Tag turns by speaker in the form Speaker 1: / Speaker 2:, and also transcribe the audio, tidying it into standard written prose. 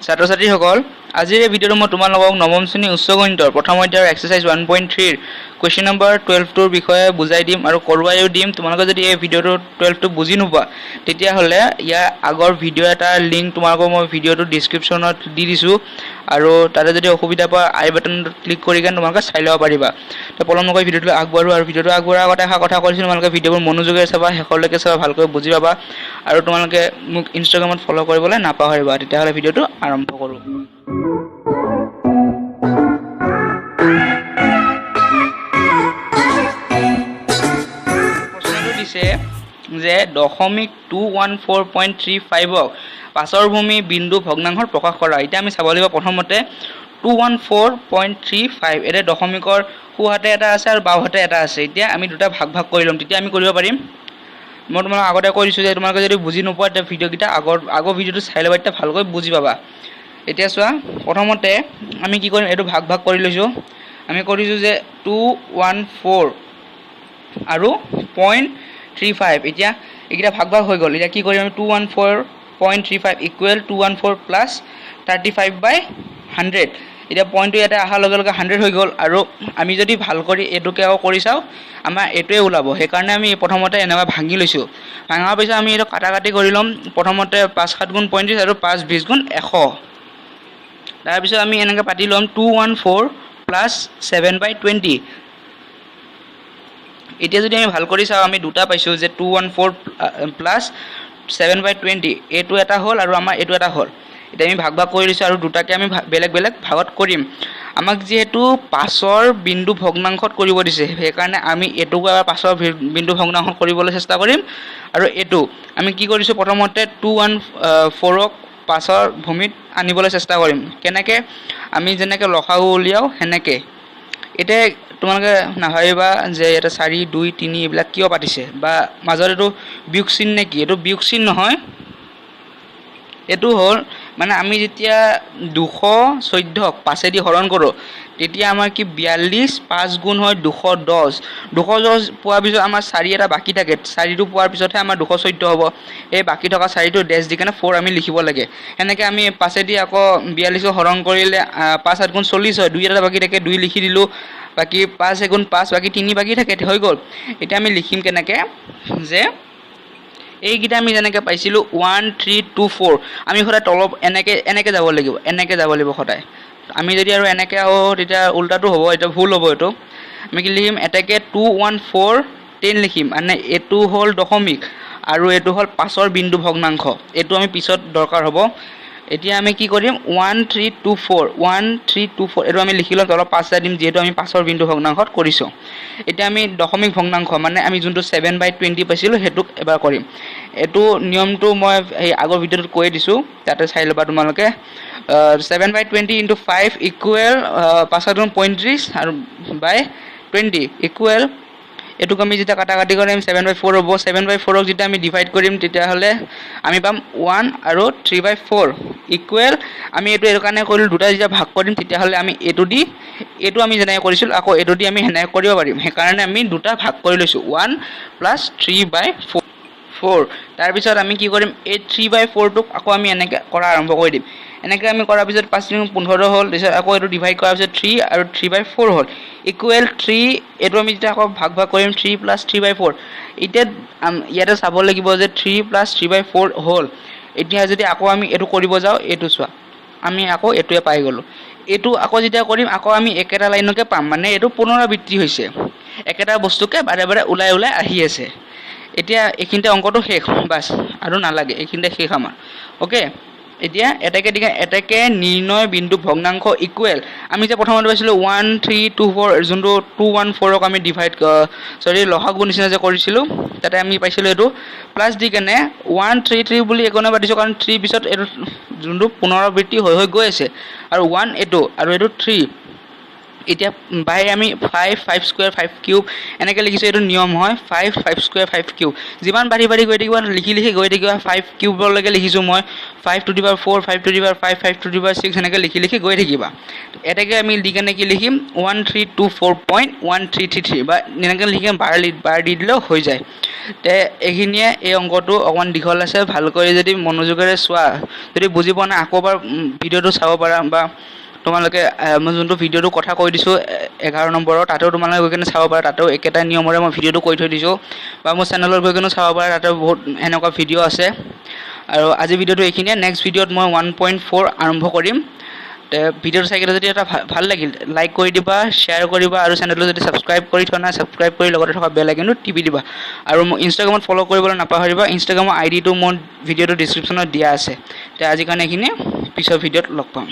Speaker 1: ছাত্ৰ ছাত্ৰীসকল, আজিৰ এই ভিডিঅ'টো মই তোমালোকক নৱম শ্ৰেণী উচ্চ গণিতৰ প্ৰথম অধ্যায়ৰ এক্সাৰচাইজ 1.3ৰ কুৱেশ্যন নম্বৰ 12টোৰ বিষয়ে বুজাই দিম আৰু কৰোৱাইও দিম। তোমালোকে যদি এই ভিডিঅ'টো 12টো বুজি নোপোৱা, তেতিয়াহ'লে ইয়াৰ আগৰ ভিডিঅ' এটাৰ লিংক তোমালোকক মই ভিডিঅ'টো ডিছক্ৰিপশ্যনত দি দিছোঁ আৰু তাতে যদি অসুবিধা পোৱা, আই বাটনটোত ক্লিক কৰি কেনে তোমালোকে চাই ল'ব পাৰিবা। তো পলম নকৰি ভিডিঅ'টো আগবাঢ়ো। আৰু ভিডিঅ'টো আগবঢ়াৰ আগতে এষাৰ কথা কৈছোঁ, তোমালোকে ভিডিঅ'বোৰ মনোযোগেৰে চাবা, শেষলৈকে চাবা, ভালকৈ বুজি পাবা আৰু তোমালোকে মোক ইনষ্টাগ্ৰামত ফ'ল' কৰিবলৈ নাপাহৰিবা। তেতিয়াহ'লে ভিডিঅ'টো আৰম্ভ কৰোঁ। প্ৰশ্নটো দিছে যে দশমিক 214.35ক পাঁচৰ ভূমি বিন্দু ভগ্নাংশত প্ৰকাশ কৰা। এতিয়া আমি চাব লাগিব প্ৰথমতে 214.35। এতিয়া দশমিকৰ সোঁহাতে এটা আছে আৰু বাওঁহাতে এটা আছে। এতিয়া আমি দুটা ভাগ ভাগ কৰি ল'ম, তেতিয়া আমি কৰিব পাৰিম। মই তোমালোক আগতে কৈ দিছোঁ যে তোমালোকে যদি বুজি নোপোৱা, তেতিয়া ভিডিঅ'কেইটা আগৰ আগৰ ভিডিঅ'টো চাই ল'বা, তেতিয়া ভালকৈ বুজি পাবা। এতিয়া চোৱা, প্ৰথমতে আমি কি কৰিম? এইটো ভাগ ভাগ কৰি লৈছোঁ। আমি কৰিছোঁ যে 214 আৰু .35। এতিয়া এইকেইটা ভাগ ভাগ হৈ গ'ল। এতিয়া কি কৰিম আমি? 214.35 equal 214 plus 35 by 100। এতিয়া পইণ্টটো ইয়াতে অহাৰ লগে লগে 100 হৈ গ'ল। আৰু আমি যদি ভাল কৰি এইটোকে আকৌ কৰি চাওঁ, আমাৰ এইটোৱে ওলাব। সেইকাৰণে আমি প্ৰথমতে এনেকুৱা ভাঙি লৈছোঁ। ভাঙাৰ পিছত আমি এইটো কাটা কাটি কৰি ল'ম। প্ৰথমতে পাঁচ সাত গুণ 35 আৰু পাঁচ বিছ গুণ 100। তাৰপিছত আমি এনেকৈ পাতি ল'ম 214 plus 7 by 20। এতিয়া যদি আমি ভাল কৰি চাওঁ, আমি দুটা পাইছোঁ যে 214 plus 7 by 20। এইটো এটা হ'ল আৰু আমাৰ এইটো এটা হ'ল। এতিয়া আমি ভাগ ভাগ কৰি লৈছোঁ আৰু দুটাকে আমি বেলেগ বেলেগ ভাগত কৰিম। আমাক যিহেতু পাঁচৰ বিন্দু ভগ্নাংশত কৰিব দিছে, সেইকাৰণে আমি এইটোকো এবাৰ পাঁচৰ বিন্দু ভগ্নাংশত কৰিবলৈ চেষ্টা কৰিম। আৰু এইটো আমি কি কৰিছোঁ? প্ৰথমতে 214ক পাঁচৰ ভূমিত আনিবলৈ চেষ্টা কৰিম। কেনেকৈ? আমি যেনেকৈ লসাগু উলিয়াওঁ, সেনেকৈ। এতিয়া তোমালোকে নাভাবিবা যে ইয়াতে চাৰি, দুই, তিনি এইবিলাক কিয় পাতিছে বা মাজত এইটো বিয়োগ চিন নে কি। এইটো বিয়োগ চিন নহয়। এইটো হ'ল মানে আমি যেতিয়া 214ক পাঁচেদি হৰণ কৰোঁ, তেতিয়া আমাৰ কি 42 পাঁচ গুণ হয় 210। 210 পোৱাৰ পিছত আমাৰ চাৰি এটা বাকী থাকে। চাৰিটো পোৱাৰ পিছতহে আমাৰ 214 হ'ব। এই বাকী থকা চাৰিটো ডেছ দি কেনে ফ'ৰ আমি লিখিব লাগে। সেনেকৈ আমি পাঁচেদি আকৌ 42ক হৰণ কৰিলে পাঁচ সাত গুণ 40 হয়, দুই এটা বাকী থাকে, দুই লিখি দিলোঁ। বাকী পাঁচ এগুণ পাঁচ, বাকী তিনি বাকী থাকে, হৈ গ'ল। এতিয়া আমি লিখিম কেনেকৈ যে এইকেইটা আমি যেনেকৈ পাইছিলোঁ 1324, আমি সদায় তলত এনেকৈ এনেকৈ যাব লাগিব, এনেকৈ যাব লাগিব সদায়। আমি যদি আৰু এনেকৈ আহোঁ, তেতিয়া উল্টাটো হ'ব, এতিয়া ভুল হ'ব এইটো। আমি কি লিখিম? এতেকে 214 10 লিখিম। মানে এইটো হ'ল দশমিক আৰু এইটো হ'ল পাঁচৰ বিন্দু ভগ্নাংশ। এইটো আমি পিছত দৰকাৰ হ'ব। এতিয়া আমি কি কৰিম? 1324, 1324 এইটো আমি লিখি ল'ম। তলত পাঁচ এটা দিম, যিহেতু আমি পাঁচৰ বিন্দু ভগ্নাংশত কৰিছোঁ। এতিয়া আমি দশমিক ভগ্নাংশ, মানে আমি যোনটো 7 বাই 20 পাইছিলোঁ, সেইটোক এবাৰ কৰিম। এইটো নিয়মটো মই সেই আগৰ ভিডিঅ'টোত কৈয়ে দিছোঁ, তাতে চাই ল'বা তোমালোকে। 7 by 20 into 5 equal পাঁচ সাত গুণ 35 আৰু বাই 20 ইকুৱেল, এইটোক আমি যেতিয়া কাটা কাটি কৰিম, 7 বাই 4 হ'ব। 7 বাই 4ক যেতিয়া আমি ডিভাইড কৰিম, তেতিয়াহ'লে আমি পাম 1 আৰু 3 বাই 4 ইকুৱেল। আমি এইটো এইটো কাৰণে কৰিলোঁ, দুটা যেতিয়া ভাগ কৰিম, তেতিয়াহ'লে আমি এইটো দি এইটো আমি যেনেকৈ কৰিছিলোঁ, আকৌ এইটো দি আমি সেনেকৈ কৰিব পাৰিম। সেইকাৰণে আমি দুটা ভাগ কৰি লৈছোঁ, 1 plus 3 by 4। তাৰপিছত আমি কি কৰিম? এই 3 বাই 4টোক আকৌ আমি এনেকৈ কৰা আৰম্ভ কৰি দিম। এনেকৈ আমি কৰাৰ পিছত পাঁচ তিনি 15 হ'ল। তাৰপিছত আকৌ এইটো ডিভাইড কৰাৰ পিছত 3 আৰু 3 বাই 4 হ'ল, ইকুৱেল 3। এইটো আমি যেতিয়া আকৌ ভাগ ভাগ কৰিম, 3 প্লাছ 3 বাই 4। এতিয়া ইয়াতে চাব লাগিব যে 3 প্লাছ 3 বাই 4 হ'ল। এতিয়া যদি আকৌ আমি এইটো কৰিব যাওঁ, এইটো চোৱা, আমি আকৌ এইটোৱে পাই গ'লোঁ। এইটো আকৌ যেতিয়া কৰিম, আকৌ আমি একেটা লাইনকে পাম। মানে এইটো পুনৰাবৃত্তি হৈছে, একেটা বস্তুকে বাৰে বাৰে ওলাই ওলাই আহি আছে। এতিয়া এইখিনিতে অংকটো শেষ, বাছ, আৰু নালাগে, এইখিনিতে শেষ আমাৰ। অ'কে, এতিয়া এতেকে দিকে এতেকে নিৰ্ণয় বিন্দু ভগ্নাংশ ইকুৱেল আমি যে প্ৰথমতে পাইছিলোঁ 1324, যোনটো 214ক আমি ডিভাইড, চৰি, লসাগু নিচিনা যে কৰিছিলোঁ, তাতে আমি পাইছিলোঁ এইটো। প্লাছ দি কেনে 133 বুলি একো পাতিছোঁ, কাৰণ 3 পিছত এইটো যোনটো পুনৰাবৃত্তি হৈ হৈ গৈ আছে আৰু 1 এইটো আৰু এইটো 3। এতিয়া বাই আমি five, five square, five cube এনেকৈ লিখিছোঁ। এইটো নিয়ম হয়, five, five square, five cube। যিমান বাঢ়ি বাঢ়ি গৈ থাকিব, লিখি লিখি গৈ থাকিবা। ফাইভ কিউবলৈকে লিখিছোঁ মই। Five to the power four, five to the power five, five to the power six, এনেকৈ লিখি লিখি গৈ থাকিবা। এটাকে আমি দি কেনে কি লিখিম? 1324.1333 বা এনেকৈ লিখি বাৰ বাৰ দি দিলেও হৈ যায়। তে এইখিনিয়ে। এই অংকটো অকণমান দীঘল আছে। ভালকৈ যদি মনোযোগেৰে চোৱা, যদি বুজি পোৱা নাই, আকৌ এবাৰ ভিডিঅ'টো চাব পাৰা বা তোমালোকে মই যোনটো ভিডিঅ'টো কথা কৈ দিছোঁ 11 নম্বৰৰ, তাতেও তোমালোকে গৈ কিনে চাব পাৰা। তাতেও একেটা নিয়মৰে মই ভিডিঅ'টো কৰি থৈ দিছোঁ। বা মোৰ চেনেলত গৈ কিনেও চাব পাৰা, তাতে বহুত এনেকুৱা ভিডিঅ' আছে। আৰু আজি ভিডিঅ'টো এইখিনিয়ে। নেক্সট ভিডিঅ'ত মই 1.4 আৰম্ভ কৰিম। তে ভিডিঅ'টো চাই কিনে যদি এটা ভাল লাগিল, লাইক কৰি দিবা, শ্বেয়াৰ কৰিবা আৰু চেনেলটো যদি ছাবস্ক্ৰাইব কৰি থোৱা নাই, ছাবস্ক্ৰাইব কৰি লগতে থকা বেল আইকনটো টিপি দিবা। আৰু মোক ইনষ্টাগ্ৰামত ফ'ল' কৰিবলৈ নাপাহৰিবা। ইনষ্টাগ্ৰামৰ আই ডিটো মোৰ ভিডিঅ'টো ডিছক্ৰিপশ্যনত দিয়া আছে। তে আজিৰ কাৰণে এইখিনিয়ে। পিছৰ ভিডিঅ'ত লগ পাম।